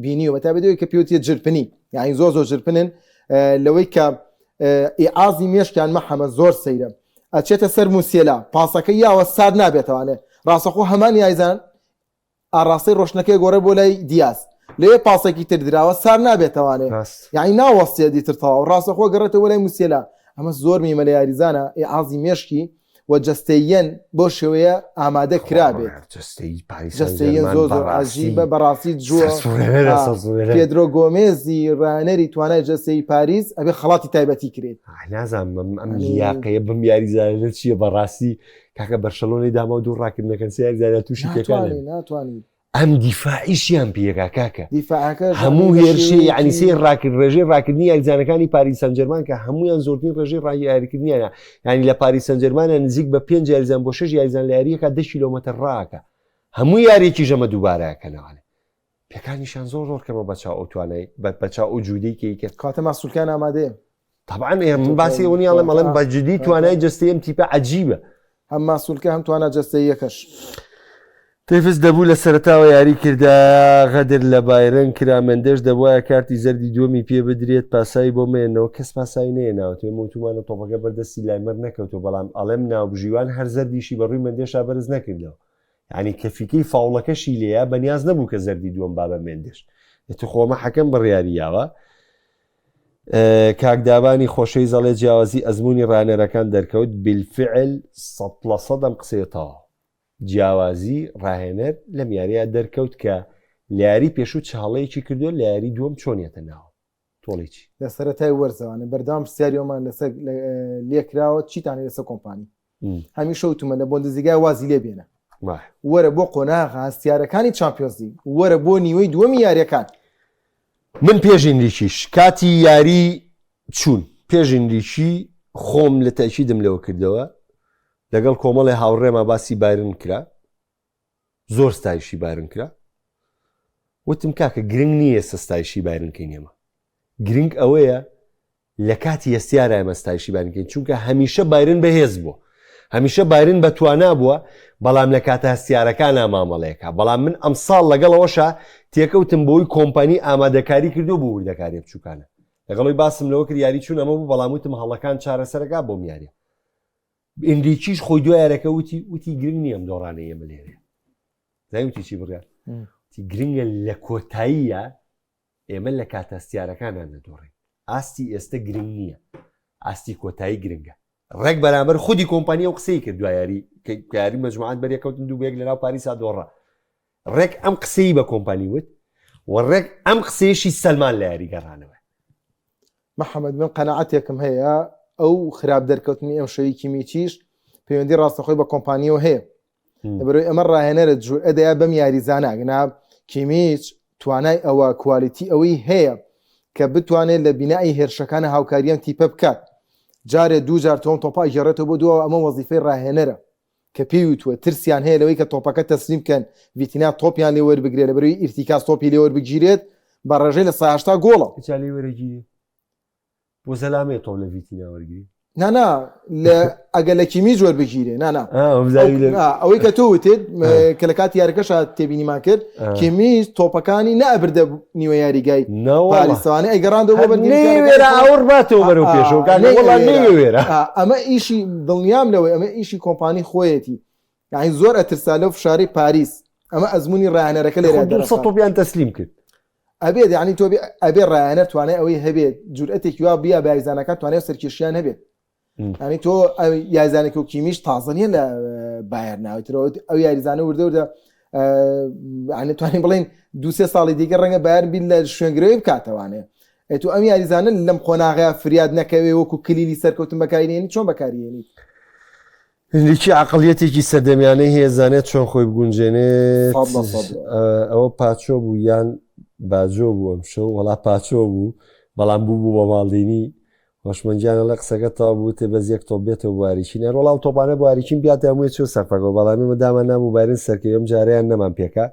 بینیوە بە تایبەتی ئەوەی کە پێوتیە جرپنی یعنی زۆر زۆر جرپنن لەوەی کە ئیعازی مێشکیان مەحەمە زۆر سەیرە ئەچێتە سەر موسێلا پاسەکە یاوە سارد نابێتوانێ ڕاستەخۆ هەمان یایزان ئاڕاستەی ڕۆشنەکەی گۆڕێ بۆ لای دیاز لێ پاسێکی تر دراوە سار نابێتوانێ یعنی ناوەستێ دیتر تەواو ڕاستەخۆ گەڕێتەوە لای موسێلا ئەمە زۆر میمە لە یاریزانە ئیعازی مێشکی و جەستەییەن بەو شێوەیە ئامادە کرابێت جەستەییەن زۆر زۆر عەجیبە بەڕاستی جووە پێدرۆ گۆمێزی ڕانەری توانای جەستەی پاریس ئەبێ خەڵاتی تایبەتی کرێت نازانم ئەم لیاقەیە بم یاریزانە چییە بەڕاستی کاکە بەرشەلۆنەی داما و دوو ڕاکردنەکەن سێ یاریزانە تووشی پێکانن ناتوانانی ئەم دیفاعیشیان پێگا کاکە دیفاعەکە هەموو هێرشی یعنی سێ ڕاکرد ڕێژەی ڕاکردنی یاریزانەکانی پاریس سانجێرمان کە هەمویان زۆرترین ڕێژەی ڕای یاریکردنیانە یعنی لە پاریس سانجێرمانە نزیک بە پێنج یاریزان بۆ شش یاریزان لە یاریەکە 10 کیلۆمەتر ڕاکە هەموو یاریەکی ژەمە دووبارەکەنەوانێ پێکانیشان زۆر زۆر کەمە بەچاو ئەو توانای بەچاو ئەو جوودەی کەی کرد کاتە ماسولکان ئامادەیە طبعا من باسی ئەوە نیە ئەڵێم ئەڵێم بە جدی توانای جەستەی ئەم تیپە عەجیبە. هەم ماسولکە هەم توانا جەستەییەکەش. تێفز دەبوو لە سەرەتاوە یاری کردایە غەدر لە بایرن کرا مێندێش دەبوایە کارتی زەردی دووەمی پێ بدرێت پاساوی بۆ مەیەنەوە کەس پاساوی نەیەناوەتەوە ئێمە وتومانە تۆپەکە بەر دەستی لایمەر نەکەوتوە بەڵام ئەڵێم ناوبژیوان هەر زەردیشی بە ڕووی مێندێشا بەرز نەکردەوە یانی کە فیکەی فاوڵەکەشی لێیە بەنیاز نەبوو کە زەردی دووەم با بە مێندێش ئێ تو خۆ ئەمە حەکەم بڕیاری یاوە. کاک دابانی خۆشەویست ئەڵێ جیاوازی ئەزموونی ڕاهێنەرەکان دەرکەوت بالفعل 100% ئەم قسەیە تەواو جیاوازی ڕاهێنەر لەم یاریە دەرکەوت کە لە یاری پێشوو چ هەڵەیەکی کردووە لە یاری دووەم چۆنیەتە ناوە تۆڵی چی؟ لە سەرەتای وەرزەوانە بەردەوام پرسیاری ئەومان لەسەر لێکراوە چیتان لەسەر کۆمپانی هەمیشە وتومە لە بۆندزیگای وازی لێ بێنە وەرە بۆ قۆناغە هەستیارەکانی چامپیۆنزلیگ وەرە بۆ نیوەی دووەمی یاریەکان. من پێش ئینریکیش کاتی یاری چوون پێش ئینریکی خۆم لە تەئکیدم لەوە کردەوە لەگەڵ کۆمەڵێ هاوڕێما باسی بایرن کرا زۆر ستایشی بایرن کرا وتم کاکە گرنگ نییە ئێستا ستایشی بایرن کەین ئێمە گرنگ ئەوەیە لە کاتی هەستیارا ئێمە ستایشی بایرن کەین چونکە هەمیشە بایرن بەهێز بووە هەمیشە بایرن بە توانا بووە بەڵام لە کاتە هەستیارەکانا مامەڵەیەکە بەڵام من ئەمساڵ لەگەڵەوەشە تێکەوتم بۆی کۆمپانی ئامادەکاری کردو بۆ وردەکاریە بچووکانە لەگەڵی باسم لەوە کرد یاری چون ئەمە بوو بەڵام وتم هەڵەکان چارەسەرەکە بۆم یاریە ئینریکیش خۆی دوای یارەکە وتی وتی گرنگ نییە ئەم دۆڕانەی ئێمە لێرەیە زای وتی چی بڕیار وتی گرنگە لە کۆتاییە ئێمە لە کاتە هەستیارەکانان نەدۆڕین ئاستی ئێستە گرنگ نییە ئاستی کۆتایی گرنگە ڕێک بەرامبەر خودی کۆمپانی ئەو قسەی کرد دوای یاری کە یاری مەجموعات بەرێکەوتن دوو بە یەک لەناو پاریسا دۆڕا ڕێک ئەم قسەی بە کۆمپانی وت و ڕێک ئەم قسەیەشی سەلمان لە یاری گەڕانەوە. محەمەد من قەناعەتێکم هەیە ئەو خراپ دەرکەوتنی ئەم شەوی کیمیچیش پەیوەندی ڕاستەخۆی بە کۆمپانیەوە هەیە لەبەرەوەی ئەمە ڕاهێنەرە جورئەدەیە بەم یاریزانە گنا کیمیچ توانای ئەوە quality ئەوەی هەیە کە بتوانێت لە بینای هێرشەکانە هاوکاریان تیپە بکات جارێ دوو جار تۆم تۆپا گێڕێتەوە بۆ دواوە ئەمە وەزیفەی ڕاهێنەرە کە پێی وتووە ترسیان هەیە لەوەی کە تۆپەکە تەسلیم بکەن ڤیتینا تۆپیان لێ وەربگرێت لەبەرەوەی ئیرتیکاز تۆپی لێ وەربگیرێت بە ڕێژەی 80% گۆڵە. جا لێی وەرەگیرێ بۆ زەلامەیە تۆپ لە ڤیتینا وەرگری؟ نا نا لە ئەگەر لە کیمیج وەربگیرێ نا نا ئەوەی کە تۆ وتت کە لە کاتی یاریەکەشا تێبینیمان کرد کیمیج تۆپەکانی نەئەبردە نیوە یاریگای پاریسەوانی ئەیگەڕاندەوە بۆ بەرگریکار ئەوڕ باتەوە بەرەو پێشەوە کاکە وەڵا نەیوێرا ئەمە ئیشی دڵنیام لەوەی ئەمە ئیشی کۆمپانی خۆیەتی یعنی زۆر ئەترسا لەو فشارەی پاریس ئەمە ئەزمموی ڕایانەرەکە لێرە 200 تۆپیان تەسلیم کرد ئەبێت یعنی تۆ ئەبێ ڕایانەر توانای ئەوەی هەبێت جورئەتێکی وا بیا بە یاریزانەکان توانای سەرکێشیان هەبێت ینی تۆ یاریزانێک و کیمیش تازە نیە لە بایەر ناویترەوە ئەو یاریزانە وردە وردە توانین بڵین دوسێ ساڵی دیکە ڕەنگە بایەر بیر لە شوێنگرەوەی بکاتەوانێ ئەتو ئەم یاریزانە لەم قۆناغەیە فریاد نەکەوێ وەکو کلیلی سەرکەوتن بەکارینی چۆن بەکارێنیت هندێکی عەقڵیەتێکی سەردەمیانەی هەیە زانێت چۆن خۆی بگونجێنێت ئەوە پاچۆ بوو یان باجۆ بوو ئەم شەو وەڵا پاچۆ بوو بەڵام بوو بوو بە ماڵدینی هۆشمەنجیانە لە قسەکە تا بوو تێ بەس یەک تۆپ بێتەوە بواریچین هەر وەڵام تۆپانە بواریچین بیاتە هەمووی چۆ سەرفەکەەوە بەڵام ئێمە دامان نابوو بایرن سەرکەوێ ئەم جارەیان نەمان پێکا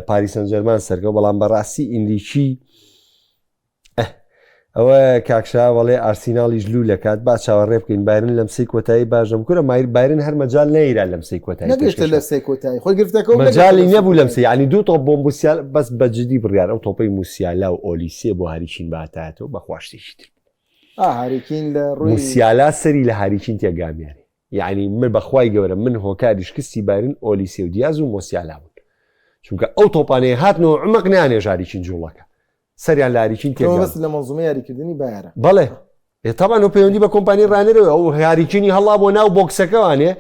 پاریس سانجێرمان سەرکەوت بەڵام بەڕاستی ئینریکی ئەوە کاک شا وەڵێ ئارسیناڵیش لوو لەکات با چاوەڕێ بکەین بایرن لەمسەی کۆتایی باشم کورە مایر بایرن هەر مەجال نەیرا لەمسەی کۆتایی نەگەشتە لە سێ کۆتایی خۆی گرفتەکە و مەجالی نەبوو لەمسەی یعنی دوو تۆپ بۆ موسیال بەس بە جدی بڕیار ئەو تۆپەی موسیالا و ئۆلیسێ بۆ هاریکین باتایەتەوە بەخوا شتێکی تر آه هاریکین لە ڕووی موسیالا سەری لە هاریکین تێگامیانی یعنی من بەخوای گەورە من هۆکاری شکستی بایرن ئۆلیسێ و دیاز و مۆسیالا بوون چونکە ئەو تۆپانەیە هاتنەوە عمق نیانێژ هاریکین جوڵەکە سەریان لە هاریکین تێکدا بەس لە مەنزومە یاریکردنی بایەرە بەڵێ تاوان و پەیوەندی بە کۆمپانی ڕانەرەوە ئەو هاریکینی هەڵا بۆ ناو بۆکسەکەوانێ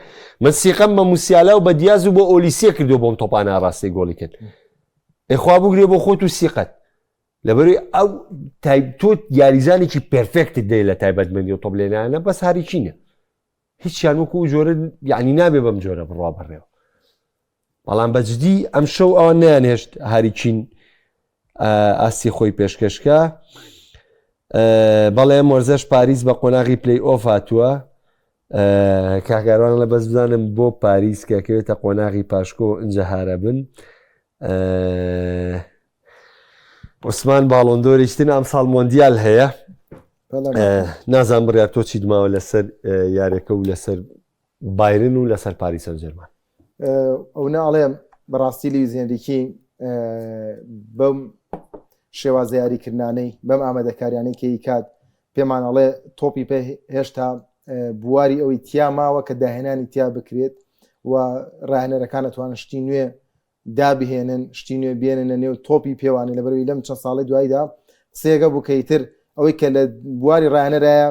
من سیقەم بە موسیالا و بە دیاز و بۆ ئۆلیسیە کردو بۆم تۆپانە ڕاستی گۆڵی کرد ئەخوا بگرێ بۆ خۆت و سیقەت لەبەری ئەو تۆ یاریزانێکی perfect ت دەی لە تایبەتمەندی و تۆپ لێنانە بەس هاریکینە هیچیان وەکو جۆرە یعنی نابێ بەم جۆرە بڕوا بەڕێوە بەڵام بەجدی ئەم شەو ئەوان نیان هێشت هاریکین ئاستی خۆی پێشکەشکە بەڵێ مۆرزەش پاریس بە قۆناغی پلی ئۆف هاتووە کاکاروان لە بەس بزانم بۆ پاریس کەکەوێتە قۆناغی پاشکۆ ئینجا هارە بن عوسمان باڵۆندۆریشتن ئەمساڵ مۆندیال هەیە نازان بڕیار تۆ چیت ماوە لەسەر یارەکە و لەسەر بایرن و لەسەر پاریس سانجێرمان. ئەو ناڵێم بەڕاستی لویس هێنریکی بەم شێوازە یاریکردانەی بەم ئامادەکاریانەی کە کات پێمان ئەڵێ تۆپی پێ هێشتا بواری ئەوەی تیا ماوە کە داهێنانی تیا بکرێت و ڕاهێنەرەکان ئەتوانن شتی نوێ دابهێنن شتی نوێ بێننە نێو تۆپی پێوانێ لەبەرەوەی لەم چەند ساڵی دواییدا قسەیەکە بوو کە ئیتر ئەوەی کە لە بواری ڕایەنەرایە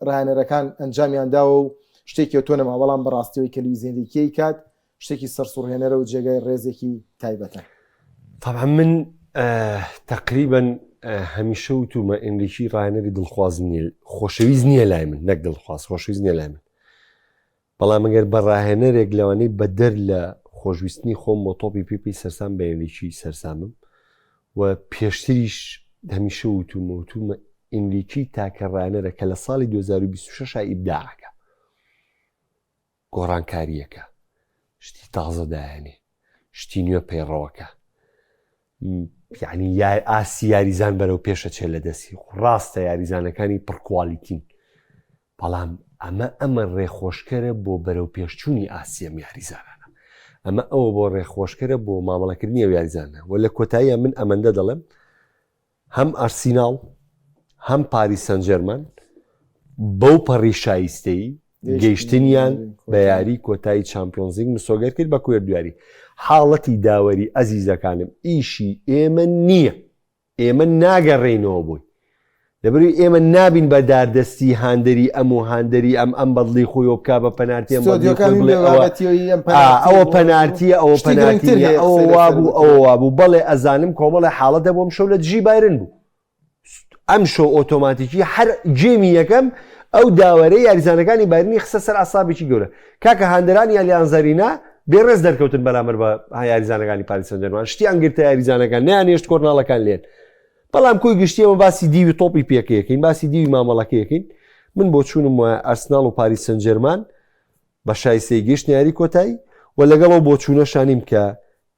ڕایەنەرەکان ئەنجامیان داوە و شتێکی تۆ نەما بەڵام بەڕاستیەوەی کە لویس ئێنریکێی کات شتێکی سەرسوڕهێنەرە و جێگای ڕێزێکی تایبەتە. طبعا من تقریبا هەمیشە وتومە ئێنریکی ڕایەنەری دڵخواز نییە خۆشەویست نییە لای من نەک دڵخواز خۆشەویست نییە لای من بەڵام ئەگەر بە ڕاهێنەرێک لەوانەی بەدەر لە خۆشویستنی خۆم بۆ تۆپی پێ پێی سەرسام بە ئێنریکی سەرسامم و پێشتریش هەمیشە وتومە وتومە ئێنریکی تاکە ڕاهێنەرە کە لە ساڵی 2026 ئیبداعەکە گۆڕانکارییەکە شتی تازە دایەنێ شتی نوێ پەیڕەوەکە یعنی ئاستی یاریزان بەرەو پێشە چێ لە دەستی ڕاستە یاریزانەکانی پڕکوالیتین بەڵام ئەمە ئەمە ڕێخۆشکەرە بۆ بەرەو پێشچوونی ئاستی ئەم یاریزانانە ئەمە ئەوە بۆ ڕێخۆشکەرە بۆ مامەڵەکردنی ئەو یاریزانە و لە کۆتاییە من ئەمەندە دەڵێم هەم ئارسیناڵ هەم پاریس سانجێرمان بەو پەڕی شایستەیی گەیشتنیان بە یاری کۆتایی چامپیۆنزلیگ مسۆگەر کرد بە کوێر دویاری حاڵەتی داوەری ئەزیزەکانم ئیشی ئێمە نییە ئێمە ناگەڕێینەوە بۆی لەبەروی ئێمە نابین بە داردەستی هاندەری ئەم و هاندەری ئەم ئەم بەدڵی خۆی بک بە پەنارتی ئەم بەدڵی خۆی بڵێ ئەوە پەنارتیە ئەوە پەنارتیە ئەوە وابوو ئەوە وابوو بەڵێ ئەزانم کۆمەڵی حاڵەت هەبوو ئەم شەو لە دژی بایرن بوو ئەم شەو ئۆتۆماتیکی هەر game ی یەکەم ئەو داوەرەی یاریزانەکانی بایرنی خستە سەر عسابێکی گەورە کاکە هاندەرانی ئالیانزارینا بێڕێز دەرکەوتن بەرامبەر بە یاریزانەکانی پاریس سانجێرمان شتیان گرتە یاریزانەکان نیانێشت کۆرناڵەکان لێن بەڵام کۆی گشتی ئەمە باسی دیوی تۆپی پێکەیەکەین باسی دیوی مامەڵەکەیەکەین من بۆ چوونم وایە ئەرسناڵ و پاریس سنجێرمان بە شایستەی گەشت یاری کۆتایی و لەگەڵەوە بۆ چوونە شانیم کە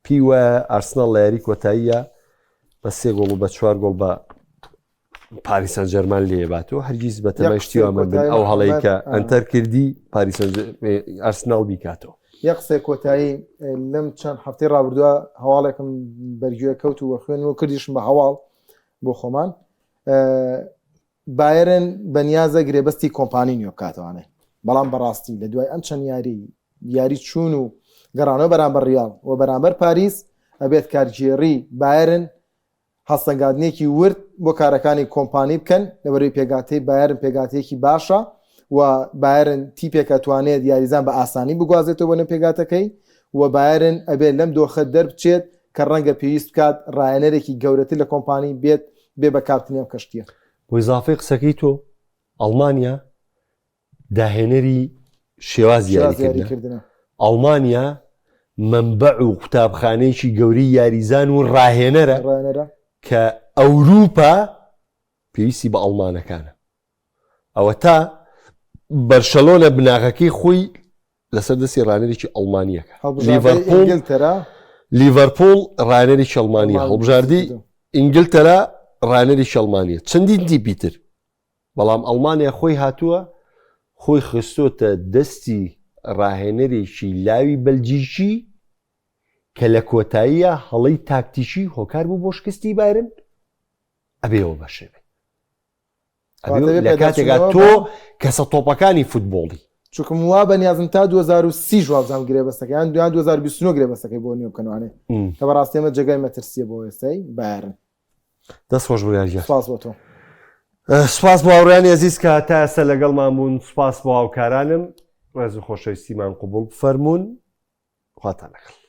پێی وایە ئارسناڵ لە یاری کۆتاییە بە سێ گۆڵ و بە چوار گۆڵ بە پاریس سانجێرمان لێباتەوە هەرگیز بە تەمای شتی وا مەبن ئەو هەڵەی کە ئەنتەر کردی پاریس ئارسناڵ بیکاتەوە. یەک قسەی کۆتایی لەم چەند هەفتەی ڕابردووە هەواڵێکم بەرگوێ کەوت و خوێنم و کردیشم بە هەواڵ بۆ خۆمان بایرن بەنیازە گرێبەستی کۆمپانی نوێ بکاتەوانێ بەڵام بەڕاستی لە دوای ئەم چەند یاری یاری چوون و گەڕانەوە بەرامبەر ڕیاڵ و بەرامبەر پاریس ئەبێت کارگێڕی بایرن هەڵسەنگاندنێکی ورد بۆ کارەکانی کۆمپانی بکەن، لەبەرئەوەی پێکهاتەی بایرن پێکهاتەیەکی باشە و بایرن تیپێکە توانێت یاریزان بە ئاسانی بگوازێتەوە بۆ نێو پێکهاتەکەی و بایرن ئەبێت لەم دۆخە دەربچێت کە ڕەنگە پێویست بکات ڕاهێنەرێکی گەورەتر لە کۆمپانی بێت بێ بە کاپتنی ئەم کەشتییە. بۆ ئیزافەی قسەکەی تۆ، ئەڵمانیا داهێنەری شێوازی یاریکردنە. ئەڵمانیا مەنبەع و قوتابخانەیەکی گەورەی یاریزان و ڕاهێنەرە کە ئەوروپا پێویستی بە ئەڵمانەکانە. ئەوەتا بەرشەلۆنە بناغەکەی خۆی لەسەر دەستی ڕانەرێکی ئەڵمانیەکە. لیڤەرپوڵ ڕانەرێکی ئەڵمانیە، هەڵبژاردەی ئینگلتەرا ڕانەرێکی ئەڵمانیە، چەندین تیپی تر. بەڵام ئەڵمانیا خۆی هاتووە خۆی خستۆتە دەستی ڕاهێنەرێکی لاوی بەلجیکی کە لە کۆتاییە هەڵەی تاکتیکی هۆکار بوو بۆ شکستی بایرن ئەبێەوە بەشێ بێ لە کاتێکا تۆ کەسە تۆپەکانی فوتبۆڵی چونکم وا بە نیازم تا 2030 وابزانم گرێبەستەکە یان دویان 2029 گرێبەستەکەی بۆ نوێ بکەنوانێ کە بەڕاستی ئەمە جێگای مەترسیە بۆ ئێستای بایرن دەست خۆش بڕیار گیان سپاس بۆ تۆ. سپاس بۆ هاوڕێیانی ئەزیز کە تا ئێستا لەگەڵمان بوون سپاس بۆ هاوکارانم ڕێز و خۆشەویستیمان قبوڵ بفەرموون خواتان لەگەڵ.